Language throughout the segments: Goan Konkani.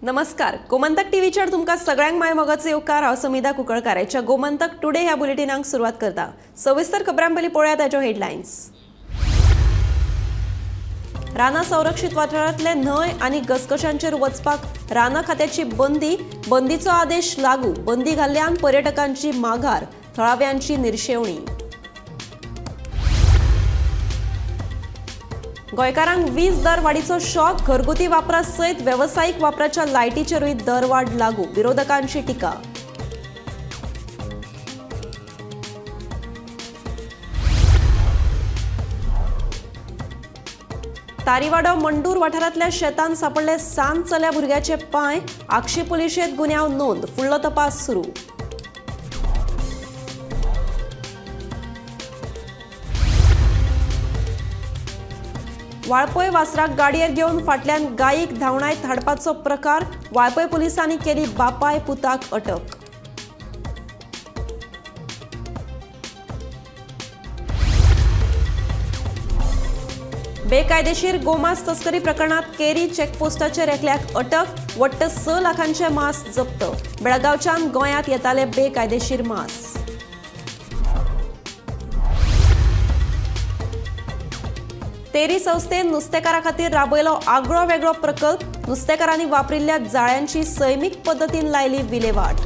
नमस्कार, गोमंतक टीव्हीचेर तुमकां सगळ्यांक my मोगाचो येवकार. हांव समिधा कुंकळकार ह्या गोमंतक टुडे ह्या बुलेटिनाक सुरवात करता. सविस्तर खबरां पयलीं पळोवया ताच्यो हेडलायन्स. रानां संरक्षित वाठारांतले न्हंय आनी घसघशांचेर वचपाक रानां खात्याची बंदी, बंदीचो आदेश लागू. बंदी घाल्ल्यान पर्यटकांची माघार, थळाव्यांची निर्शेवणी. गोंयकारांक वीज दरवाडीचो शॉक, घरगुती वापरा सयत वेवसायीक वापराच्या लायटीचेरूय दरवाड लागू, विरोधकांची टिका. तारीवाडो मंडूर वाठारांतल्या शेतान सापडले 7 चल्या भुरग्याचे पांय, आक्षी पुलिशेंत गुन्यांव नोंद, फुडलो तपास सुरू. वाळपय वासराक गाडयेर घेवन फाटल्यान गायीक धांवणायत धाडपाचो प्रकार, वाळपय पुलिसांनी केली बापाय पुताक अटक. बेकायदेशीर गोमांस तस्करी प्रकरणात केरी चेकपोस्टाचेर एकल्याक अटक, वट्ट 6 लाखांचे मांस जप्त. बेळगांवच्यान गोंयांत येताले बेकायदेशीर मांस. तेरी संस्थेन नुस्तेकारा खातीर राबयलो आगळो वेगळो प्रकल्प, नुस्तेकारांनी वापरिल्ल्या जाळ्यांची सैमीक पद्दतीन लायली विलेवाट.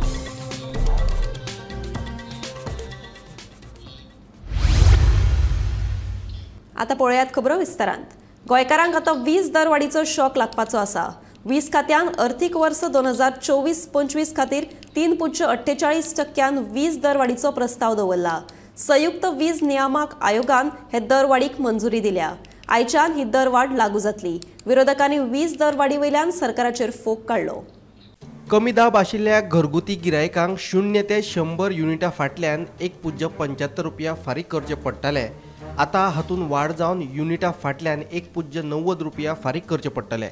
आतां पळयात खबरो विस्तारांत. गोंयकारांक आतां वीज दरवाडीचो शॉक लागपाचो आसा. वीज खात्यान अर्थीक वर्स 2024-25 खातीर 3.48% वीज दरवाडीचो प्रस्ताव दवरला. संयुक्त वीज नियामक आयोगान हे दरवाडीक मंजुरी दिल्या. आयच्यान ही दरवाड लागू जातली. विरोधकांनी वीज दरवाडी वयल्यान सरकाराचेर फोग काडलो. कमी दाब आशिल्ल्या घरगुती गिरायकांक 0 ते 100 युनिटा फाटल्यान 1.75 रुपया फारीक करचे पडटाले. आतां हातूंत वाड जावन युनिटा फाटल्यान 1.90 रुपया फारीक करचे पडटले.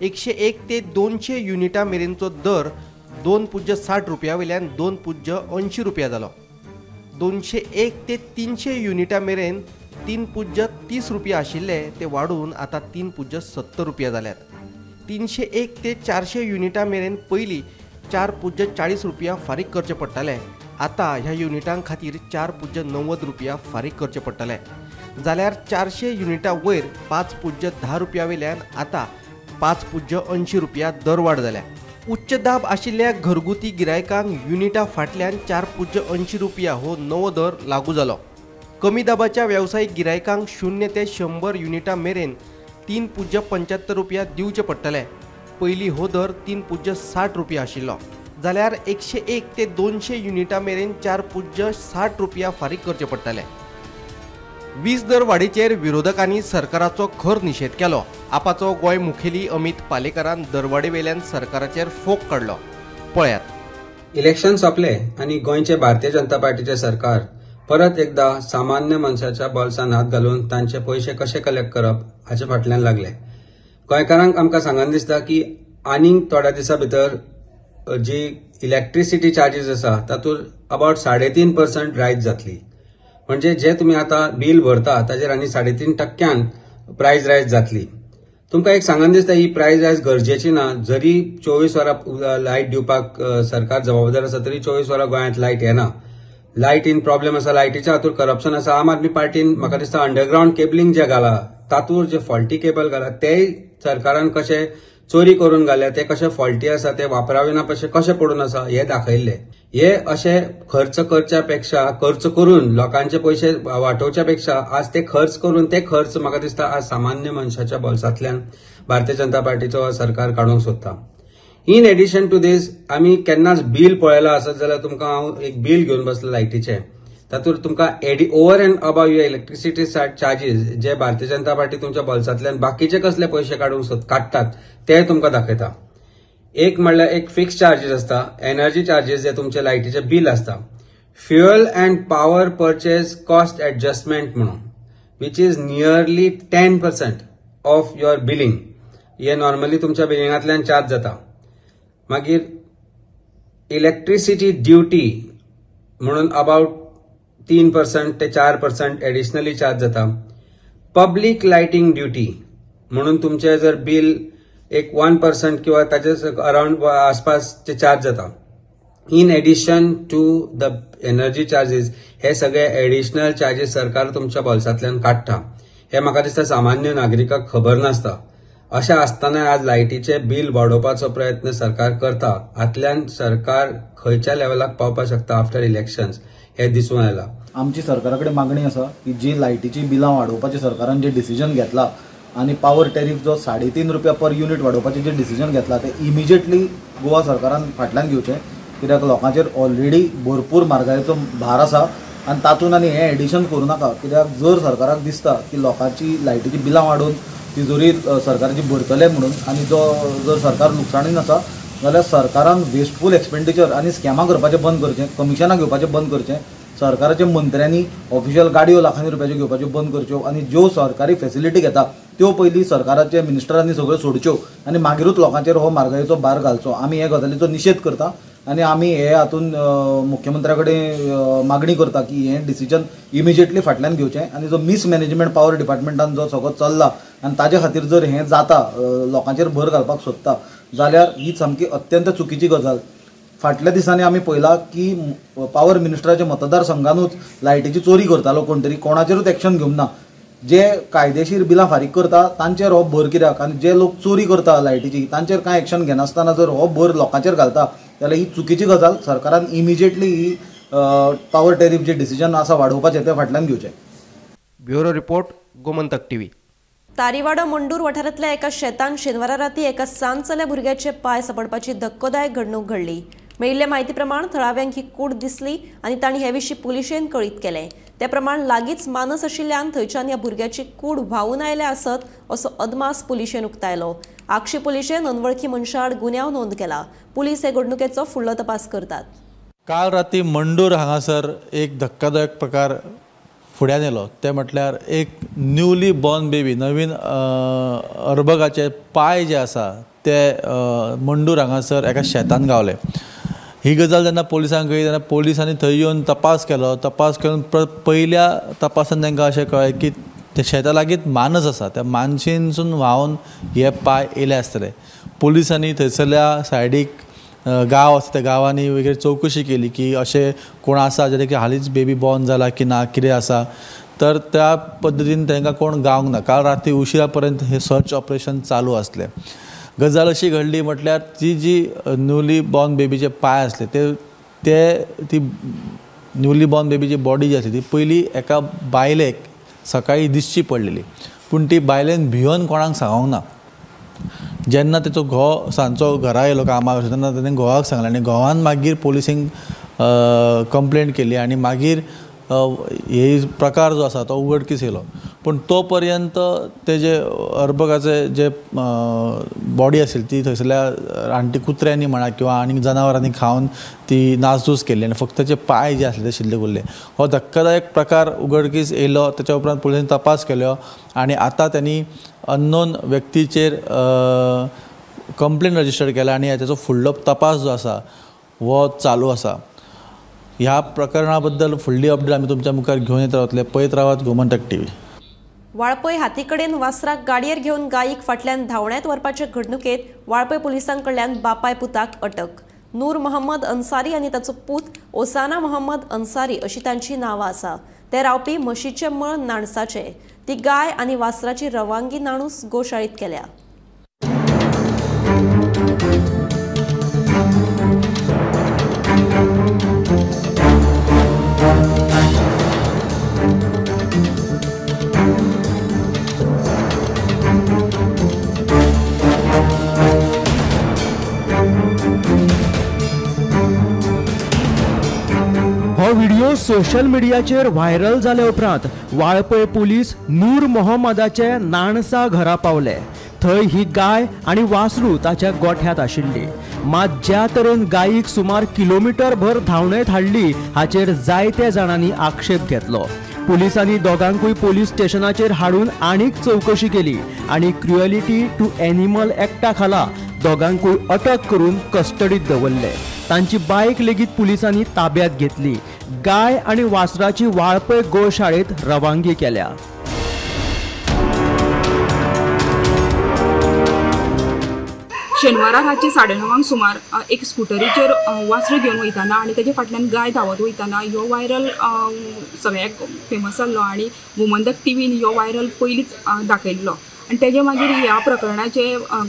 101 ते 200 युनिटा मेरेनचो दर 2.60 रुपया वयल्यान 2.80 रुपया जालो. 201 ते 300 युनिटा मेरेन 3.30 रुपया आशिल्ले ते वाडून आतां 3.70 रुपया जाल्यात. 301 ते 400 युनिटा मेरेन पयलीं 4.40 रुपया फारीक करचे पडटाले. आतां ह्या युनिटां खातीर 4.90 रुपया फारीक करचे पडटले. जाल्यार 400 युनिटा वयर 5.10 रुपया वयल्यान आतां 5.80 रुपया दरवाड जाल्या. उच्च दाब आशिल्ल्या घरगुती गिरायकांक युनिटा फाटल्यान 4.80 रुपया हो नवो दर लागू जालो. कमी दाबाच्या वेवसायीक गिरायकांक 0 ते 100 युनिटा मेरेन 3.75 रुपया दिवचे पडटले. पयलीं हो दर 3.60 रुपया आशिल्लो. जाल्यार 101 ते 200 युनिटा मेरेन 4.60 रुपया फारीक करचे पडटले. वीज दर वाडीचेर विरोधकांनी सरकाराचो खर निशेध केलो. आपाचो गोंय मुखेली अमित पालेकारान दरवाडी वेल्यान सरकाराचेर फोग काडलो. पळयात. इलेक्शन सोंपले आनी गोंयचे भारतीय जनता पार्टीचे सरकार परत एकदा सामान्य मनशाच्या बोल्सान हात घालून तांचे पयशे कशे कलेक्ट करप हाचे फाटल्यान लागले. गोंयकारांक आमकां सांगन दिसता की आनीक थोड्या दिसां भितर जी इलेक्ट्रिसिटी चार्जीस आसा तातूंत अबावट 3.5% रायज जातली. म्हणजे जे तुमी आतां बील भरता ताजेर आनी 3.5% प्रायज रायज जातली. तुमकां एक सांगन दिसता ही प्रायज रायज गरजेची ना. जरी 24 वरां लायट दिवपाक सरकार जबाबदार आसा तरी 24 वरां गोंयांत लायट येना. लायटीन प्रॉब्लेम आसा, लायटीच्या हातूंत करप्शन आसा. आम आदमी पार्टीन म्हाका दिसता अंडरग्रावंड केबलिंग जे घाला तातूंत जे फॉल्टी केबल घाला तेय सरकारान कशे चोरी करून घाल्या, ते कशे फॉल्टी आसा, ते वापरावे ना कशे कशे पडून आसा हे दाखयल्ले. हे अशे खर्च करच्या पेक्षा, खर्च करून लोकांचे पयशे वाटोवच्या पेक्षा आज ते खर्च करून ते खर्च म्हाका दिसता आज सामान्य मनशाच्या बोल्सांतल्यान भारतीय जनता पार्टीचो सरकार काडूंक सोदता. इन एडिशन टू these आमी केन्नाच बील पळयलां आसत जाल्यार तुमकां हांव एक बील घेवन बसला लायटीचें, तातूंत तुमकां over and above your electricity charges J Bharatiya Janata party तुमच्या बोल्सांतल्यान बाकीचे कसले पयशे काडूंक काडटात ते तुमकां दाखयता. एक म्हणल्यार एक फिक्स चार्जीस आसता, एनर्जी चार्जीस जे तुमचे लायटीचे बील आसता, fuel and power purchase cost adjustment म्हणून which is nearly 10% of your billing, हे नॉर्मली तुमच्या बिलिंगांतल्यान चार्ज जाता. मागीर इलेक्ट्रिसिटी ड्युटी म्हणून अबावट 3% ते 4% एडिशनली चार्ज जाता. पब्लीक लायटींग ड्युटी म्हणून तुमचे जर बील एक 1% किंवा ताचे अराउंड आसपास ते चार्ज जाता. In addition to the energy charges हे सगळे एडिशनल चार्जीस सरकार तुमच्या बोल्सांतल्यान काडटा. हे म्हाका दिसता सामान्य नागरिकाक खबर नासता. अशें आसतना आज लायटीचे बील वाडोवपाचो प्रयत्न सरकार करता. हातल्यान सरकार खंयच्या लेवलाक पावपाक शकता आफ्टर इलेक्शन्स हे दिसून आयला. आमची सरकारा कडेन मागणी आसा की जी लायटीची बिलां वाडोवपाचें सरकारान जे डिसिजन घेतला आनी पावर टॅरीफ जो 3.5 रुपया पर युनिट वाडोवपाचें जे डिसिजन घेतला ते इमिजिएटली गोवा सरकारान फाटल्यान घेवचें, कित्याक लोकांचेर ऑलरेडी भरपूर म्हारगायेचो भार आसा आनी तातूंत आनी हें एडिशन करूं नाका. कित्याक जर सरकाराक दिसता की लोकांची लायटीची बिलां वाडोवन तिजोरी सरकाराची भरतले म्हणून आनी जो जर सरकार लुकसाणीन आसा जाल्यार सरकारान वेस्टफूल एक्सपेंडिचर आनी स्कॅमां करपाचें बंद करचें, कमिशनां घेवपाचें बंद करचें, सरकाराच्या मंत्र्यांनी ऑफिशियल गाडयो लाखांनी रुपयाच्यो घेवपाच्यो बंद करच्यो आनी ज्यो सरकारी फेसिलिटी घेता त्यो पयलीं सरकाराच्या मिनिस्टरांनी सगळ्यो सोडच्यो आनी मागीरूच लोकांचेर हो म्हारगायेचो भार घालचो. आमी हे गजालीचो निशेध करता आनी आमी हे हातून मुख्यमंत्र्या कडेन मागणी करता की हें डिसिजन इमिजिएटली फाटल्यान घेवचें आनी जो मिसमॅनेजमेंट पावर डिपार्टमेंटान जो सगळो चल्ला आनी ताजे खातीर जर हें जाता लोकांचेर भर घालपाक सोदता जाल्यार ही सामकी अत्यंत चुकीची गजाल. फाटल्या दिसांनी आमी पळयलां की पावर मिनिस्टराच्या मतदारसंघानूच लायटीची चोरी करतालो कोण तरी, कोणाचेरूच एक्शन घेवंक ना. जे कायदेशीर बिलां फारीक करता तांचेर हो भर कित्याक आनी जे लोक चोरी करता लायटीची तांचेर कांय एक्शन घेनासतना जर हो भर लोकांचेर घालता जाल्यार ही चुकीची गजाल. सरकारान इमिजिएटली ही पावर टॅरीफ जे डिसिजन आसा वाडोवपाचें तें फाटल्यान घेवचें. Bureau report, Gomantak TV. Tariwado Mandur वाठारांतल्या एका शेतान शेनवारा राती एका सान चल्या भुरग्याचे पांय सापडपाची धक्कोदायक घडणूक घडली. मेळिल्ले म्हायती प्रमाण थळाव्यांक ही कूड दिसली आनी तांणी हे विशीं पुलिशेन कळीत केलें. ते प्रमाण लागींच मानस आशिल्ल्यान थंयच्यान ह्या भुरग्याची कूड व्हांवून आयल्या आसत असो अदमास पुलिशेन उक्तायलो. आगशी पुलिशेन अनवळखी मनशा आड गुन्यांव नोंद केला. पुलीस हे घडणुकेचो फुडलो तपास करतात. काल राती मंडूर हांगासर एक धक्कादायक प्रकार फुड्यान येयलो. ते म्हटल्यार एक न्यूली बॉर्न बेबी, नवीन अर्भकाचे पांय जे आसा ते मंडूर हांगासर एका शेतान गावले. ही गजाल जेन्ना पोलिसांक कळ्ळी तेन्ना पोलिसांनी थंय येवन तपास केलो. तपास करून पयल्या तपासान तांकां अशें कळ्ळें की त्या शेता लागींच मानस आसा, त्या मानशेनसून व्हांवन हे पांय येयले आसतले. पोलिसांनी थंयसरल्या सायडीक गांव आसा त्या गांवांनी वगैरे चवकशी केली की अशें कोण आसा जेणे की हालींच बेबी बॉर्न जाला की ना, कितें आसा, तर त्या पद्दतीन तांकां कोण गावंक ना. काल राती उशिरा पर्यंत हें सर्च ऑपरेशन चालू आसलें. गजाल अशी घडली म्हटल्यार ती जी न्यूली बॉर्न बेबीचे पांय आसले ते ती न्यूली बॉर्न बेबीची बॉडी जी आसली ती पयली एका बायलेक सकाळी दिसची पडलेली, पूण ती बायलेन भियोन कोणाक सांगोंक ना. जेन्ना तेचो घोव सांजचो घरा येयलो कामाक तेन्ना तेणें घोवाक सांगलें आनी घोवान मागीर पोलिसींक कंप्लेन केली आनी मागीर हे प्रकार जो आसा तो उघडकीस येयलो. पूण तो पर्यंत ते जे अर्भकाचे जे बॉडी आसली ती थंयसरल्या रानटी कुत्र्यांनी म्हणा किंवा आनी जनावरांनी खावन ती नासधूस केल्ली आनी फक्त ताचे पांय जे आसले ते शिल्लक उरले. हो धक्कादायक प्रकार उघडकीस येयलो. ताच्या उपरांत पुलिसांनी तपास केलो आनी आतां त्यांनी अननोन व्यक्तीचेर कंप्लेन रजिस्टर केला आनी ताचो फुडलो तपास जो आसा हो चालू आसा. ह्या प्रकरणा बद्दल फुडली अपडेट आमी तुमच्या मुखार घेवन येत रावतले. पळयत रावात गोमंतक टीव्ही. वाळपय हातीकडेन वासराक गाडयेर घेवन गायीक फाटल्यान धांवण्यात व्हरपाचे घडणुकेत वाळपय पुलिसां कडल्यान बापाय पुताक अटक. नूर मोहम्मद अन्सारी आनी ताचो पूत ओसाना मोहम्मद अन्सारी अशी तांची नांवां आसा. ते रावपी म्हशीचे मळ नाणसाचे. ती गाय आनी वासराची रवानगी नाणूस गोशाळीत केल्या. हो व्हिडिओ सोशल मिडियाचेर व्हायरल जाले उपरांत वाळपय पुलीस नूर मोहम्मदाचे नाणसा घरा पावले. थंय ही गाय आनी वासरू ताच्या गोठ्यांत आशिल्ली. मात ज्या तरेन गायीक सुमार किलोमिटर भर धांवणेत हाडली हाचेर जायत्या जाणांनी आक्षेप घेतलो. पुलिसांनी दोगांकूय पोलीस स्टेशनाचेर हाडून आनीक चवकशी केली आनी क्रुएलिटी टू एनिमल एक्टा खाला दोगांकूय अटक करून कस्टडीत दवरले. तांची बायक लेगीत पुलिसांनी ताब्यात घेतली. गाय आनी वासराची वाळपय गोशाळेत रवानगी केल्या. शेनवारा रातचे 9:30 सुमार एक स्कुटरीचेर वासरू घेवन वयताना आनी तेजे फाटल्यान गाय धांवत वयताना ह्यो व्हायरल सगळ्याक फेमस जाल्लो आनी गोमंतक टीव्हीन ह्यो व्हायरल पयलींच दाखयल्लो. आनी तेजे मागीर ह्या प्रकरणाचे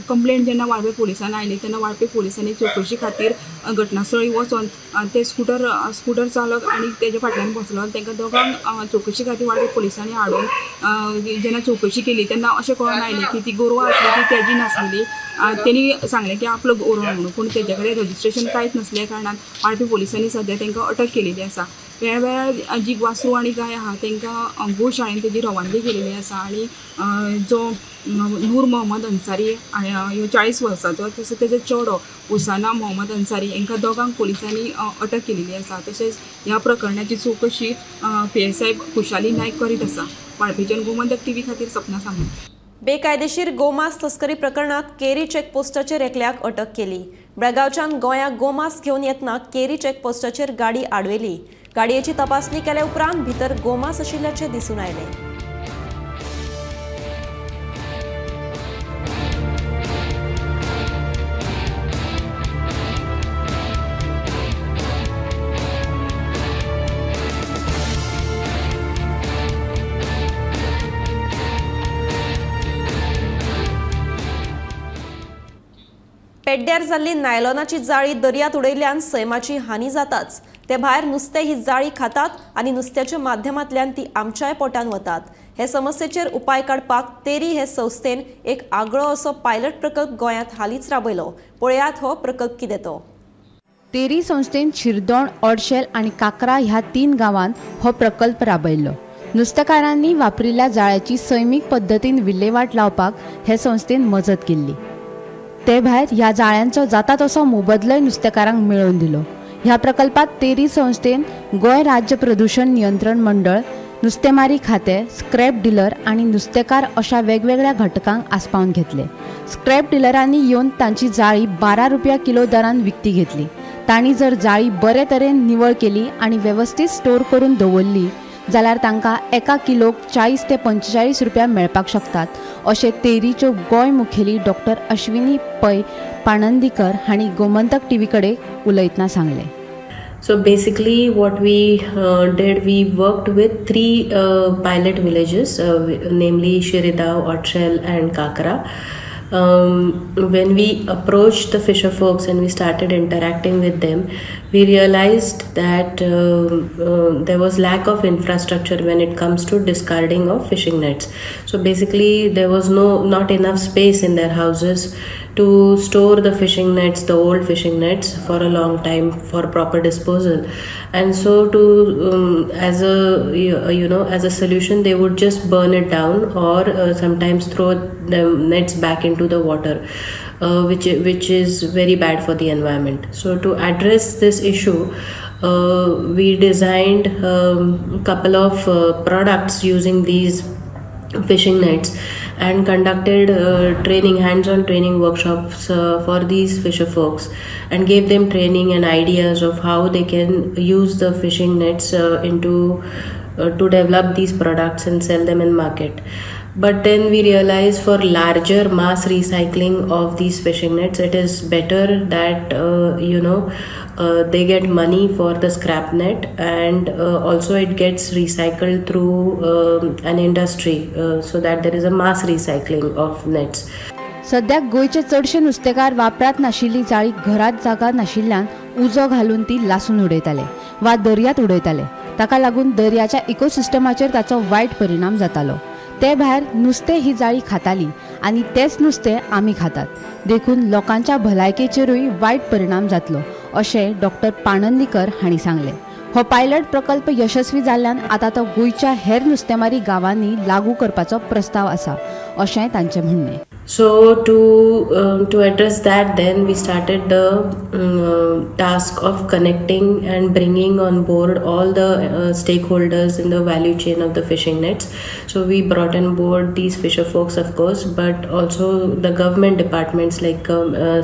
कंप्लेन जेन्ना वाळपय पुलिसान आयली तेन्ना वाळपय पुलिसांनी चवकशी खातीर घटनास्थळी वचोन ते स्कुटर चालक आनी तेजे फाटल्यान बसलो तांकां दोगांक चवकशी खातीर वाळपय पुलिसांनी हाडून जेन्ना चवकशी केली तेन्ना अशें कळोन आयलें की ती गोरवां आसली ती तेजी नासलेली. तेणी सांगलें की आपलो गोरवां म्हणून, पूण तेजे कडेन रजिस्ट्रेशन कांयच नासल्या कारणान वाळपय पुलिसांनी सद्या तांकां अटक केलेली आसा. वेळावेळार जी वासरू आनी गाय आहा तांकां गोशाळेन तेजी रवानगी केलेली आसा आनी जो नूर मोहम्मद अन्सारी ह्यो 40 वर्सांचो तसो तेजो चेडो उसाना मोहम्मद अन्सारी हांकां दोगांक पुलिसांनी अटक केलेली आसा. तशेंच ह्या प्रकरणाची चवकशी PSI Khushali Naik करीत आसा. वाळपयच्यान गोमंतक टीव्ही खातीर सपना सामंत. बेकायदेशीर गोमांस तस्करी प्रकरणात केरी चेकपोस्टाचेर एकल्याक अटक केली. बेळगांवच्यान गोंयाक गोमांस घेवन येतना केरी चेकपोस्टाचेर गाडी आडवेली. गाडयेची तपासणी केल्या उपरांत भितर गोमांस आशिल्ल्याचें दिसून आयलें. पेड्ड्यार जाल्ली नायलॉनाची जाळी दर्यांत उडयल्ल्यान सैमाची हानी जाताच, ते भायर नुस्तें ही जाळी खातात आनी नुस्त्याच्या माध्यमांतल्यान ती आमच्याय पोटान वतात. हे समस्येचेर उपाय काडपाक तेरी हे संस्थेन एक आगळो असो पायलट प्रकल्प गोंयांत हालींच राबयलो. पळयात हो प्रकल्प कितें तो. तेरी संस्थेन शिरदोण, ओडशेल आनी काकरा ह्या 3 गांवांत हो प्रकल्प राबयल्लो. नुस्तेकारांनी वापरिल्ल्या जाळ्याची सैमीक पद्दतीन विल्हेवाट लावपाक हे संस्थेन मजत केल्ली. ते भायर ह्या जाळ्यांचो जाता तसो मोबदलोय नुस्तेकारांक मेळोवन दिलो. ह्या प्रकल्पात तेरी संस्थेन गोंय राज्य प्रदूषण नियंत्रण मंडळ, नुस्तेमारी खातें, स्क्रॅप डिलर आनी नुस्तेकार अशा वेगवेगळ्या घटकांक आस्पावन घेतले. स्क्रॅप डिलरांनी येवन तांची जाळी 12 रुपया किलो दरान विकती घेतली. तांणी जर जाळी बरे तरेन निवळ केली आनी वेवस्थीत स्टोर करून दवरली जाल्यार तांकां एका किलोक 40 ते 45 रुपया मेळपाक शकतात अशें तेरीच्यो गोंय मुखेली डॉक्टर अश्विनी पै पाणंदीकर हांणी गोमंतक टीव्ही कडेन उलयतना सांगलें. So basically what we did, we worked with 3 pilot villages, namely Shiridao, Otshel and Kakra. When we approached the fisher folks and we started interacting with them, we realized that there was lack of infrastructure when it comes to discarding of fishing nets. So basically there was not enough space in their houses to store the fishing nets, the old fishing nets, for a long time for proper disposal. And so to as a solution, they would just burn it down or sometimes throw the nets back into the water, which is very bad for the environment. So to address this issue, we designed a couple of products using these fishing nets and conducted hands-on training workshops for these fisher folks and gave them training and ideas of how they can use the fishing nets to develop these products and sell them in market. But then we realized for larger mass recycling of these fishing nets, it is better that they get money for the scrap net, and also it gets recycled through an industry, so that there is a mass recycling of nets. सद्याक गोंयचे चडशे नुस्तेकार वापरात नाशिल्ली जाळी घरात जागा नाशिल्ल्यान उजो घालून ती लासून उडयताले वा दर्यांत उडयताले. ताका लागून दर्याच्या इकोसिस्टमाचेर ताचो वायट परिणाम जातालो. ते भायर नुस्तें ही जाळी खाताली आनी तेच नुस्तें आमी खातात, देखून लोकांच्या भलायकेचेरूय वायट परिणाम जातलो अशें डॉक्टर पाणंदीकर हांणी सांगलें. हो पायलट प्रकल्प यशस्वी जाल्ल्यान आतां तो गोंयच्या हेर नुस्तेमारी गांवांनी लागू करपाचो प्रस्ताव आसा अशें तांचें म्हणणें. So to address that, then we started the task of connecting and bringing on board all the stakeholders in the value chain of the fishing nets. So we brought on board these fisher folks, of course, but also the government departments like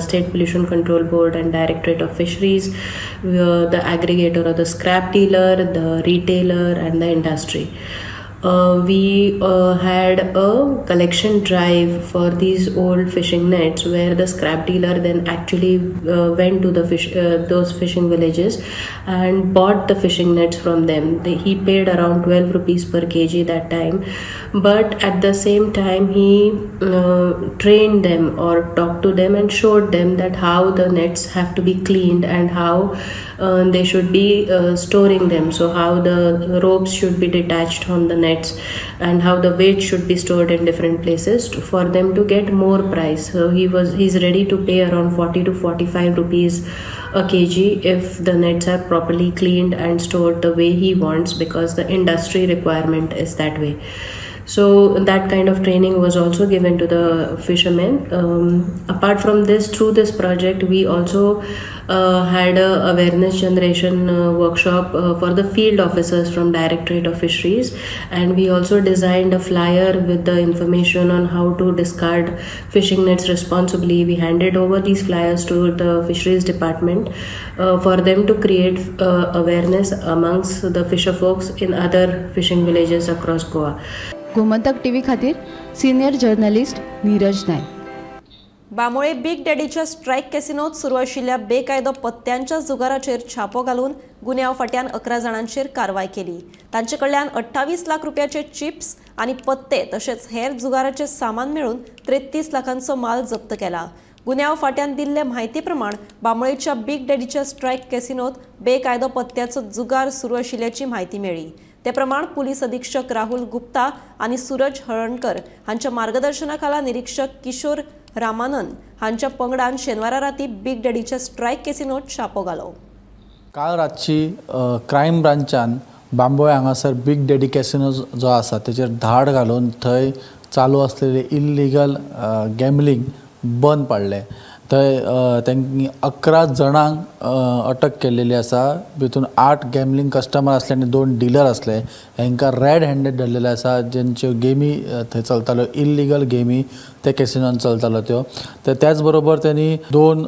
State Pollution Control Board and Directorate of Fisheries, the aggregator or the scrap dealer, the retailer and the industry. We had a collection drive for these old fishing nets, where the scrap dealer then actually went to the those fishing villages and bought the fishing nets from them. He paid around 12 rupees per kg that time, but at the same time he trained them or talked to them and showed them that how the nets have to be cleaned and how they should be storing them. So how the ropes should be detached from the nets and how the weight should be stored in different places for them to get more price. So he's ready to pay around 40 to 45 rupees a kg if the nets are properly cleaned and stored the way he wants, because the industry requirement is that way. So that kind of training was also given to the fishermen. Apart from this, through this project we also had a awareness generation workshop for the field officers from Directorate of Fisheries, and we also designed a flyer with the information on how to discard fishing nets responsibly. We handed over these flyers to the fisheries department for them to create awareness amongst the fisher folks in other fishing villages across Goa. Gomantak TV खातीर senior journalist Neeraj Naik. Bambolim big डॅडीच्या strike कॅसिनोत सुरू आशिल्ल्या बेकायदो पत्त्यांच्या जुगाराचेर छापो घालून गुन्यांव फाट्यान 11 जाणांचेर कारवाय केली. तांचे कडल्यान 28 लाख रुपयाचे चिप्स आनी पत्ते तशेंच हेर जुगाराचे सामान मेळून 33 लाखांचो माल जप्त केला. गुन्यांव फाट्यान दिल्ले म्हायती प्रमाण बांबोळेच्या बिग डॅडीच्या स्ट्रायक कॅसिनोत बेकायदो पत्त्याचो जुगार सुरू आशिल्ल्याची म्हायती मेळ्ळी. ते प्रमाण पुलीस अधीक्षक राहुल गुप्ता आनी सूरज हळणकर हांच्या मार्गदर्शनाखाला निरीक्षक किशोर रामानंद हांच्या पंगडान शेनवारा राती बिग डॅडीच्या स्ट्रायक कॅसिनोत छापो घालो. काल रातची क्रायम ब्रांचान बांबोळे हांगासर बिग डॅडी कॅसिनो जो आसा तेचेर धाड घालून थंय चालू आसलेले इल्लिगल गॅमलिंग बंद पाडलें. थंय तांणी 11 जाणांक अटक केल्लेली आसा. भितून 8 गॅमलिंग कस्टमर आसले आनी 2 डिलर आसले. हांकां रेड हँडेड धरलेले आसा, जेंच्यो गेमी थंय चलताल्यो, इल्लिगल गेमी त्या कॅसिनोन चलताल्यो त्यो. तर त्याच बरोबर त्यांनी 2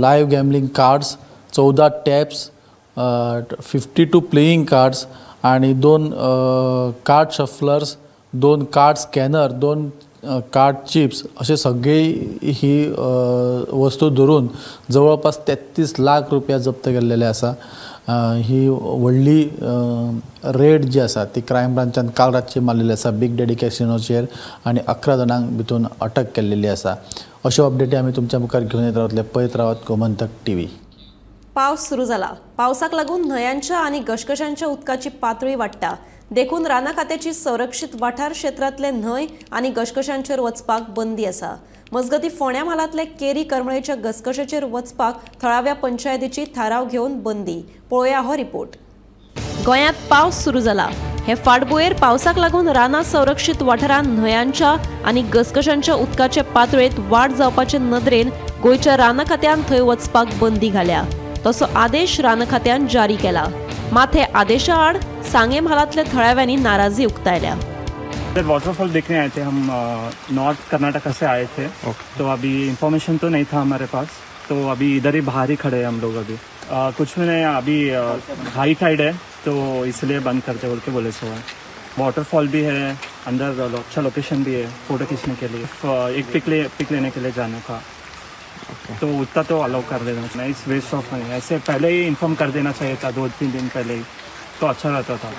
live gambling cards, 14 taps, 52 playing cards आनी 2 card shufflers, 2 card scanner, 2 card chips असे सगळे ही वस्तू धरून जवळपास 33 लाख रुपया जप्त केल्लेले आसा. ही व्हडली रेड जी आसा ती क्रायम ब्रांचान काल रातची मारलेली आसा बिग डॅडी कॅसिनोचेर आनी 11 जाणांक भितून अटक केल्लेली आसा. अश्यो अपडेटी आमी तुमच्या मुखार घेवन येत रावतले. पळयत रावात गोमंतक टीव्ही. पावस सुरू जाला. पावसाक लागून न्हंयांच्या आनी घसघशांच्या उदकाची पातळी वाडटा. देखून राना खात्याची संरक्षित वाठार क्षेत्रांतले न्हंय आनी घसघशांचेर वचपाक बंदी आसा. मजगती फोंड्या म्हालांतले केरी करमळेच्या घसघशाचेर वचपाक थळाव्या पंचायतीची थाराव घेवन बंदी. पळोवया हो रिपोर्ट. गोंयांत पावस सुरू जाला. हे फाटभुंयेर पावसाक लागून राना संरक्षित वाठारांत न्हंयांच्या आनी घसघशांच्या उदकाचे पातळेंत वाड जावपाचे नदरेन गोंयच्या राना खात्यान थंय वचपाक बंदी घाल्या. तसो आदेश रान खात्यान जारी केला. मात हे आदेशा आड सांगे म्हालांतल्या थळाव्यांनी नाराजी उक्तायल्या. वाटरफॉल देखने आए थे हम, नॉर्थ कर्नाटका से आए थे. तो अभी इंफॉर्मेशन तो नहीं था हमारे पास, तो अभी इधर ही बाहर ही खड़े हैं हम लोग. अभी कुछ भी नहीं, अभी हाई टाइड है तो इसलिए बंद करते बोल के बोले. सो है वाटरफॉल भी है अंदर, अच्छा लोकेशन भी है फोटो खींचने के लिए, एक पिक लेने के लिए जाने का. तो उतना तो अलाउ कर देना नहीं, इस वेस्ट ऑफ मनी. ऐसे पहले ही इन्फॉर्म कर देना चाहिए था, 2-3 दिन पहले ही, तो अच्छा रहता था.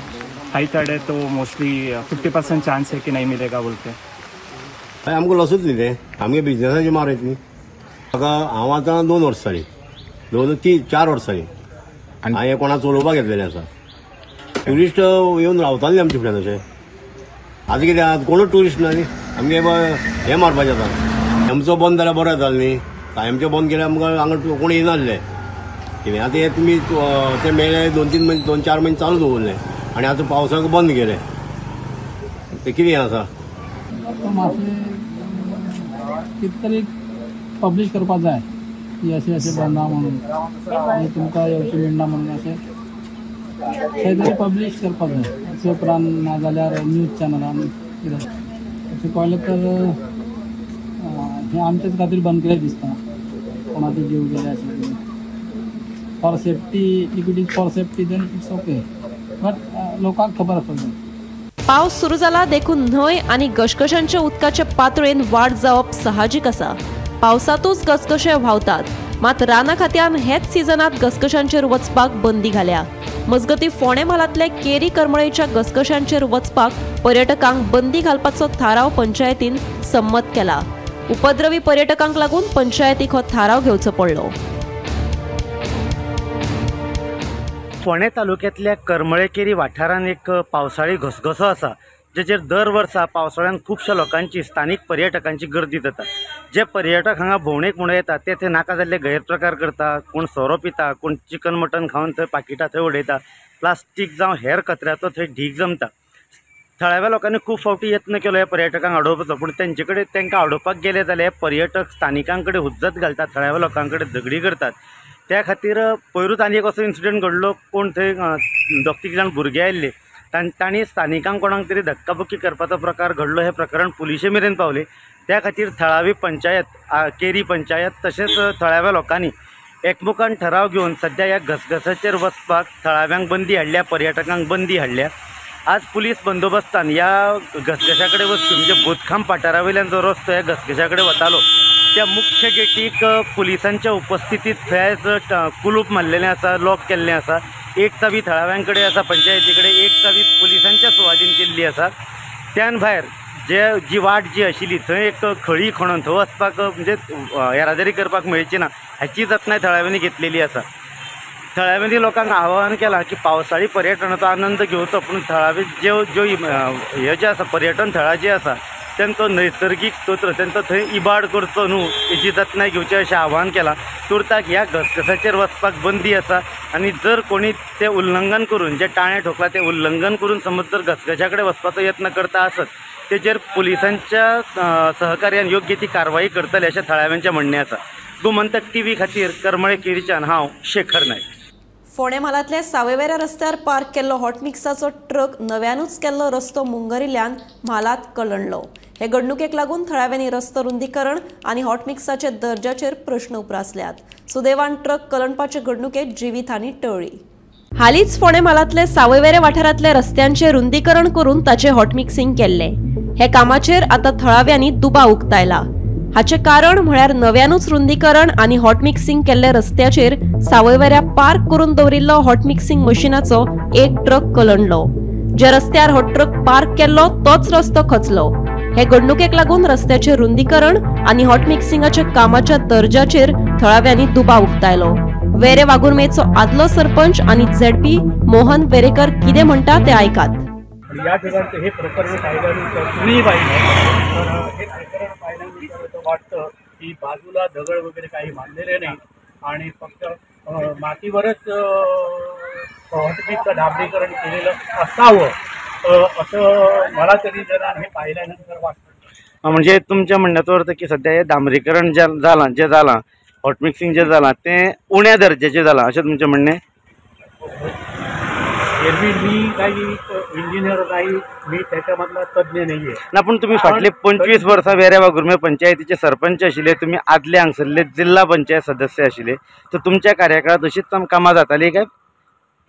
हाई टाइड है तो मोस्टली 50% चांस है कि नहीं मिलेगा बोल के. आमकां लॉसूच न्ही तें, आमगे बिजनेसाची मार येत न्ही. म्हाका हांव आतां 2 वर्सां जालीं, 2 3 4 वर्सां जालीं हांवें कोणा चलोवपाक घेतलेलें आसा. ट्युरिस्ट येवन रावताले आमचे फुड्यान अशें. आतां कितें आहा, कोणूच ट्युरिस्ट ना न्ही. आमगे हें मारपाचें आतां आमचो बंद जाल्यार बरें जातालें न्ही. कायमचें बंद केल्यार आमकां हांगा कोण येनासले कितें. आतां हे तुमी ते मेळे 2-3 म्हयने 2-4 म्हयने चालू दवरले आनी आतां पावसाक बंद केलें, तें कितें आसा. मातशें कितें तरी पब्लीश करपाक जाय की अशें अशें बंद आहा म्हणून आनी तुमकां येवचें मेळना म्हणून अशें खंय तरी पब्लीश करपाक जाय. पेपरान ना जाल्यार न्यूज चॅनलान कितें अशें कळ्ळें तर हें आमचेच खातीर बंद केलें दिसता. कोणाचे जीव गेले अशें कितें. For safety, if it is for safety then it's okay, but लोकांक खबर आसपाक जाय. पावस सुरू जाला देखून न्हंय आनी घसघशांच्या उदकाच्या पातळेन वाड जावप साहजीक आसा। पावसांतूच घसघशे व्हांवतात, मात राना खात्यान हेच सिजनात घसघशांचेर वचपाक बंदी घाल्या। मजगती फोंडें म्हालांतले केरी करमळेच्या घसघशांचेर वचपाक पर्यटकांक बंदी घालपाचो थाराव पंचायतीन संमत केला। उपद्रवी पर्यटकांक लागून पंचायतीक हो थाराव घेवचो पडलो। फोंडें तालुक्यांतल्या करमळे केरी वाठारांत एक पावसाळी घसघसो आसा, जेचेर दर वर्सा पावसाळ्यान खुबश्या लोकांची, स्थानीक पर्यटकांची गर्दी जाता। जे पर्यटक हांगा भोंवणेक म्हणून येतात ते थंय नाका जाल्ले गैरप्रकार करता, कोण सोरो पिता, कोण चिकन मटन खावन थंय पाकिटां थंय उडयता, प्लास्टीक जावं हेर कचऱ्याचो थंय ढीग जमता। थळाव्या लोकांनी खूब फावटी यत्न केलो ह्या पर्यटकांक आडोवपाचो, पूण तेंचे कडेन तांकां आडोवपाक गेले जाल्यार हे पर्यटक स्थानिकां कडेन हुज्जत घालतात, थळाव्या लोकां कडेन झगडी करतात। त्या खातीर पयरूच आनी एक असो इन्सिडंट घडलो, कोण थंय 2-3 जाण भुरगे आयिल्ले, तांणी स्थानिकांक कोणाक तरी धक्काबुक्की करपाचो प्रकार घडलो। हें प्रकरण पुलिशे मेरेन पावलें। त्या खातीर थळावी पंचायत, केरी पंचायत तशेंच थळाव्या लोकांनी एकमुखान ठराव घेवन सद्या ह्या घसघसाचेर वचपाक थळाव्यांक बंदी हाडल्या, पर्यटकांक बंदी हाडल्या। आज पुलीस बंदोबस्तान ह्या घसघशा कडेन वचपी, म्हणजे बोतखाम पठारा वयल्यान जो रस्तो ह्या घसघशा कडेन वतालो त्या मुख्य गेटीक पुलिसांच्या उपस्थितीत थंय कुलूप मारलेलें आसा, लॉक केल्लें आसा। एक चावी थळाव्यां कडेन आसा, पंचायती कडेन, एक चावी पुलिसांच्या सुवादीन केल्ली आसा। त्यान भायर जे जी वाट जी आशिल्ली थंय एक खळी खणून थंय वचपाक म्हणजे येरादारी करपाक मेळची ना हाची जतनाय थळाव्यांनी घेतलेली आसा। थळाव्यांनी लोकांक आवाहन केलां की पावसाळी पर्यटनाचो आनंद घेवचो, पूण थळावी ज्यो ज्यो हे जे आसा पर्यटन थळां जी आसा तेंचो नैसर्गीक स्तोत्र तेंचो थंय इबाड करचो न्हू हेची जतनाय घेवची अशें आवाहन केलां। तुर्ताक ह्या घसघसाचेर वचपाक बंदी आसा आनी जर कोणी तें उल्लंघन करून, जे टाळें ठोकलां तें उल्लंघन करून समज जर घसघशा कडेन वचपाचो यत्न करता आसत तेजेर पुलिसांच्या सहकार्यान योग्य ती कारवाई करतले अशें थळाव्यांचें म्हणणें आसा। गोमंतक टीव्ही खातीर करमळे केरीच्यान हांव शेखर नायक। फोंडें म्हालांतल्या सावयवेऱ्या रस्त्यार पार्क केल्लो हॉटमिक्साचो ट्रक नव्यानूच केल्लो रस्तो मुंगरिल्ल्यान म्हालांत कलंडलो। हे घडणुकेक लागून थळाव्यांनी रस्तो रुंदीकरण आनी हॉटमिक्साच्या दर्जाचेर प्रश्न उप्रासल्यात। सुदैवान ट्रक कलंडपाचे घडणुकेत जिवीतहानी टळ्ळी। हालींच फोंडें म्हालांतले सावयवेऱ्या वाठारांतल्या रस्त्यांचें रुंदीकरण करून ताचें हॉटमिक्सिंग केल्लें। हे कामाचेर आतां थळाव्यांनी दुबाव उक्तायला। हाचें कारण म्हळ्यार नव्यानूच रुंदीकरण आनी हॉटमिक्सिंग केल्ल्या रस्त्याचेर सावयवेऱ्या पार्क करून दवरिल्लो हॉटमिक्सिंग मशिनाचो एक ट्रक कलंडलो। ज्या रस्त्यार हो ट्रक पार्क केल्लो तोच रस्तो खचलो। हे घडणुकेक लागून रस्त्याचें रुंदीकरण आनी हॉटमिक्सिंगाच्या कामाच्या दर्जाचेर थळाव्यांनी दुबाव उक्तायलो। वेरे वाघुर्मेचो आदलो सरपंच आनी झेडपी मोहन वेरेकर कितें म्हणटा तें आयकात। या ठिकाणचं हे प्रकरण पाहिल्यानंतर कुणीही पाहिलं तर हे प्रकरण पाहिल्यानंतर वाटतं की बाजूला दगड वगैरे काही बांधलेले नाही आणि फक्त मातीवरच हॉटमिक्सचं डांबरीकरण केलेलं असावं असं मला तरी जरा हे पाहिल्यानंतर वाटतं। म्हणजे तुमच्या म्हणण्याचो अर्थ की सध्या हे डांबरीकरण जे जालां, जे जालां हॉटमिक्सिंग जे जालां तें उण्या दर्जाचें जालां अशें तुमचें म्हणणें? एरवी मी काही इंजिनियर नाही, मी त्याच्यामधला तज्ञ नाही आहे ना, पूण तुमी फाटले 25 वर्सां वेऱ्या वाघुर्मे पंचायतीचे सरपंच आशिल्ले, तुमी आदले हांगसरले जिल्हा पंचायत सदस्य आशिल्ले, तर तुमच्या कार्यकाळात अशीच कामां जाताली काय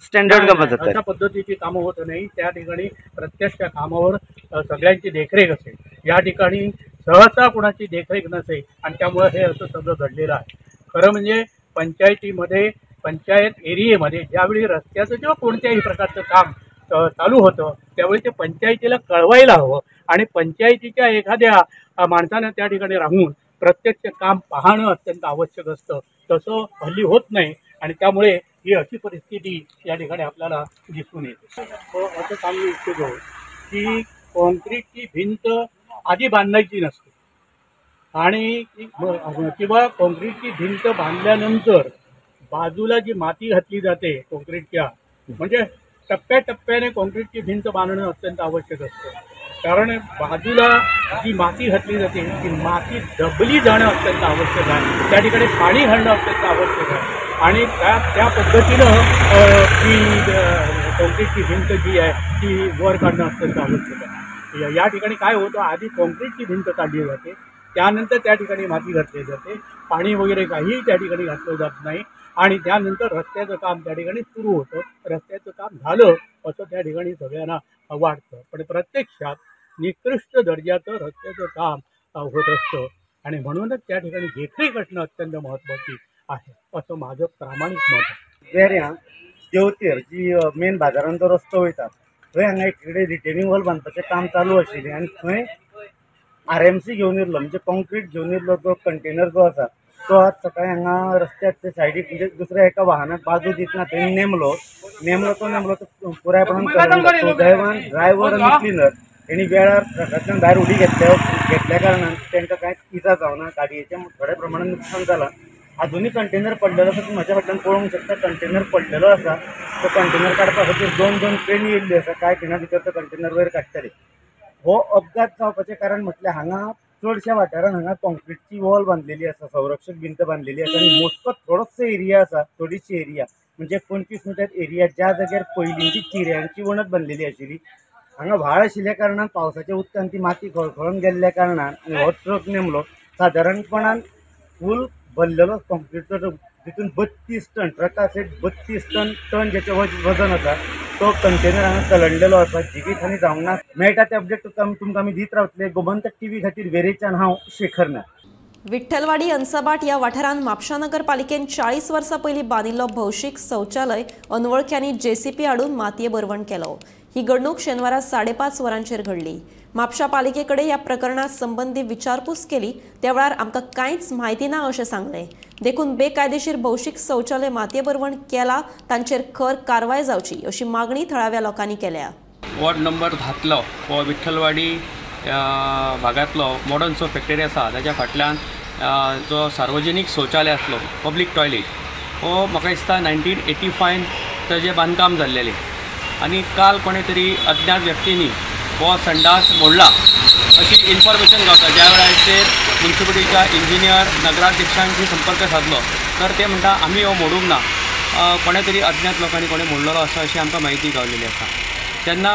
स्टँडर्ड कामां जाताली? अशा पद्धतीची कामं होत नाही। त्या ठिकाणी प्रत्यक्ष कामावर सगळ्यांची देखरेख असेल, या ठिकाणी सहसा कुणाची देखरेख नसेल आणि त्यामुळे हे असं सगळं घडलेलं आहे। खरं म्हणजे पंचायतीमध्ये, पंचायत एरियेमध्ये ज्यावेळी रस्त्याचं किंवा कोणत्याही प्रकारचं काम चालू होतं त्यावेळी ते पंचायतीला कळवायला हवं आणि पंचायतीच्या एखाद्या माणसानं त्या ठिकाणी राहून प्रत्यक्ष काम पाहणं अत्यंत आवश्यक असतं। तसं हल्ली होत नाही आणि त्यामुळे ही अशी परिस्थिती या ठिकाणी आपल्याला दिसून येते। असं सांगू इच्छितो की कॉन्क्रीटची भिंत आधी बांधायची नसते आणि किंवा कॉन्क्रीटची भिंत बांधल्यानंतर बाजूला जी माती घातली जाते कॉन्क्रीटच्या, म्हणजे टप्प्याटप्प्याने कॉन्क्रीटची भिंत बांधणं अत्यंत आवश्यक असतं, कारण बाजूला जी माती घातली जाते ती माती दबली जाणं अत्यंत आवश्यक आहे, त्या ठिकाणी पाणी घालणं अत्यंत आवश्यक आहे आणि त्या त्या पद्धतीनं ती कॉन्क्रीटची भिंत जी आहे ती वर काढणं अत्यंत आवश्यक आहे। या ठिकाणी काय होतं, आधी कॉन्क्रीटची भिंत काढली जाते, त्यानंतर त्या ठिकाणी माती घातली जाते, पाणी वगैरे काहीही त्या ठिकाणी घातलं जात नाही आणि त्यानंतर रस्त्याचं काम त्या ठिकाणी सुरू होतं. रस्त्याचं काम झालं असं त्या ठिकाणी सगळ्यांना वाटतं, पण प्रत्यक्षात निकृष्ट दर्जाचं रस्त्याचं काम होत असतं आणि म्हणूनच त्या ठिकाणी देखरेख असणं अत्यंत महत्त्वाची आहे असं माझं प्रामाणिक मत आहे. वेऱ्यां देवतेर जी मेन बाजारान जो रस्तो वयता थंय हांगा एक कडेन रिटेनिंग वॉल बांदपाचें काम चालू आशिल्लें आनी थंय RMC घेवन येयल्लो, म्हणजे कॉन्क्रीट घेवन येयल्लो जो कंटेनर जो आसा तो आज सकाळी हांगा रस्त्याक सायडीक म्हणजे दुसऱ्या एका वाहनाक बाजू दितना थंय नेमलो नेमलो तो नेमलो तो पुरायपणान सुदैवान ड्रायव्हर आनी क्लिनर हेणी वेळार ट्रकांतल्यान भायर उडी घेतल्या कारणान तांकां कांयच इजा जावना, गाडयेचें थोड्या प्रमाणान नुकसान जालां. आजुनूय कंटेनर पडलेलो आसा, तुमी म्हज्या फाटल्यान पळोवंक शकता, कंटेनर पडलेलो आसा. तो कंटेनर काडपा खातीर दोन दोन क्रेनी येयल्ल्यो आसा, कांय खिणा भितर तो कंटेनर वयर काडटले. हो अपघात जावपाचें कारण म्हटल्यार हांगा चडश्या वाठारान हांगा कॉन्क्रिटची वॉल बांदलेली आसा, संरक्षक भिंत बांदलेली आसा आनी मोजको थोडोसो एरिया आसा, थोडीशी एरिया म्हणजे 25 मिटर एरिया ज्या जाग्यार पयलींची चिऱ्यांची वणत बांदलेली आशिल्ली, हांगा व्हाळ आशिल्ल्या कारणान पावसाच्या उदकान ती माती खळखळून गेल्ल्या कारणान आनी हो ट्रक नेमलो. सादारणपणान फूल भरलेलो कॉन्क्रिटचो ट्रक, तितून 32 टन ट्रका सयत 32 टन जेचें वजन आसा तो कंटेनर हांगा कलंडलेलो आसा. जिवीत हानी जावंक ना. मेळटा ते अपडेट तुमकां आमी दीत रावतले. गोमंतक टीव्ही खातीर वेरेंच्यान हांव शेखर नायक. विठ्ठलवाडी अंसाबाट ह्या वाठारांत म्हापशा नगरपालिकेन 40 वर्सां पयलीं बांदिल्लो भौशीक शौचालय अनवळख्यांनी जेसीपी हाडून मातये भरवण केलो. ही घडणूक शेनवारा 5:30 वरांचेर घडली. म्हापशा पालिकेकडे ह्या प्रकरणा संबंदी विचारपूस केली त्या वेळार आमकां कांयच म्हायती ना अशें सांगलें. देखून बेकायदेशीर भौशीक शौचालय मातये भरवण केला तांचेर खर कारवाय जावची अशी मागणी थळाव्या लोकांनी केल्या. वॉर्ड नंबर 10 हो विठ्ठलवाडी भागांतलो मॉडर्न सो फॅक्टरी आसा ताच्या फाटल्यान जो सार्वजनीक शौचालय आसलो पब्लीक टॉयलेट हो म्हाका दिसता 1985 ताजें बांदकाम जाल्लेलें आनी काल कोणे तरी अज्ञात व्यक्तींनी हो संडास मोडला अशी इन्फॉर्मेशन गावता. ज्या वेळाचेर म्युनिसिपालिटीच्या इंजिनियर नगराध्यक्षांशी संपर्क साधलो तर ते म्हणटा आमी हो मोडूंक ना, कोणे तरी अज्ञात लोकांनी कोणें मोडलेलो आसा अशी आमकां म्हायती गावलेली आसा. तेन्ना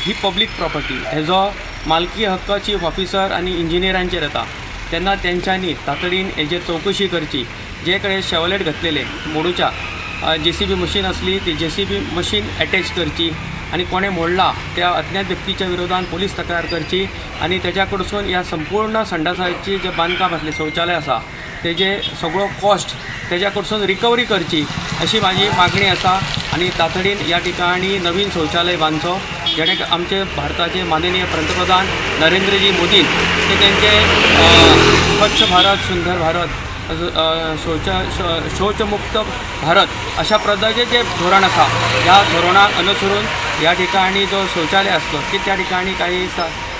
ही पब्लीक प्रॉपर्टी हेजो मालकी हक्क चीफ ऑफिसर आनी इंजिनियरांचेर येता. तेन्ना तेंच्यांनी तातडीन हेजेर चवकशी करची. जे कडेन शेवलेट घातलेले मोडूच्या JCB machine आसली ती JCB machine attach करची आनी कोणें मोडला त्या अज्ञात व्यक्तीच्या विरोधान पोलीस तक्रार करची आनी तेच्या कडसून ह्या संपूर्ण संडासाची जें बांदकाम आसलें शौचालय आसा तेजे सगळो कॉस्ट तेज्या कडसून रिकवरी करची अशी म्हाजी मागणी आसा. आनी तातडीन ह्या ठिकाणी नवीन शौचालय बांदचो जेणे आमचे भारताचे माननीय पंतप्रधान नरेंद्रजी मोदीन ते तेंचे स्वच्छ भारत सुंदर भारत शौचमुक्त भारत अशा प्रकारचे जे धोरण आसा ह्या धोरणाक अनुसरून ह्या ठिकाणी जो शौचालय आसलो की त्या ठिकाणी काही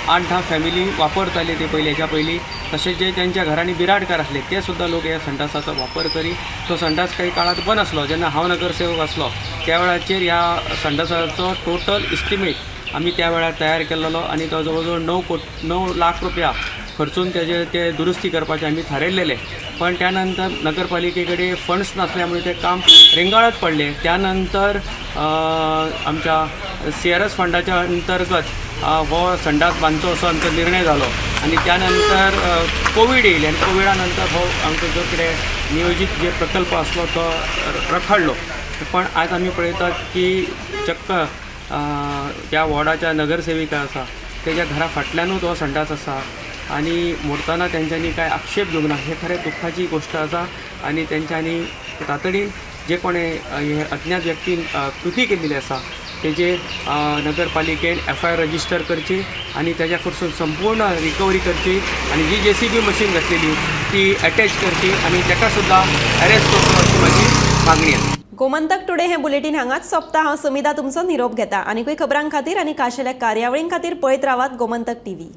8-10 फॅमिली वापरताले ते पयलीं हेच्या पयलीं, तशेंच जे त्यांच्या घरांनी बिराडकार आसले ते सुद्दां लोक ह्या संडासाचो वापर करी. तो संडास काही काळात बंद आसलो जेन्ना हांव नगरसेवक आसलो त्या वेळाचेर ह्या संडासाचो टोटल इस्टिमेट आमी त्या वेळार तयार केल्लो आनी तो जवळ जवळ 9 लाख रुपया खर्चून तेजे ते दुरुस्ती करपाचें आमी थारायलेलें. पण त्यानंतर नगरपालिके कडेन फंड्स नासल्यामुळे ते काम रेंगाळत पडले. त्यानंतर आमच्या CRS फंडाच्या अंतर्गत हो संडास बांदचो असो आमचो निर्णय जालो आनी त्यानंतर कोवीड येयले आनी कोविडा नंतर हो आमचो जो कितें नियोजीत जे प्रकल्प आसलो तो रखडलो. पण आज आमी पळयतात की चक्क त्या वॉर्डाच्या नगरसेविका आसा तेज्या घरा फाटल्यानूच हो संडास आसा आनी मोडताना तेंच्यांनी कांय आक्षेप घेवंक ना हे खरें दुख्खाची गोश्ट आसा. आनी तेंच्यांनी तातडीन जे कोणें हे अज्ञात व्यक्तीन कृती केल्ली आसा तेजेर नगरपालिकेन FIR register करची आनी तेज्या कडसून संपूर्ण रिकवरी करची आनी जी JCB machine घातलेली ती एटॅच करची आनी तेका सुद्दां अरेस्ट करचो अशी म्हाजी मागणी आसा. गोमंतक टुडे हे बुलेटीन हांगाच सोंपता. हांव समिता तुमचो निरोप घेता. आनीकूय खबरां खातीर आनी खाशेल्या कार्यावळीं खातीर पळयत रावात गोमंतक टीव्ही.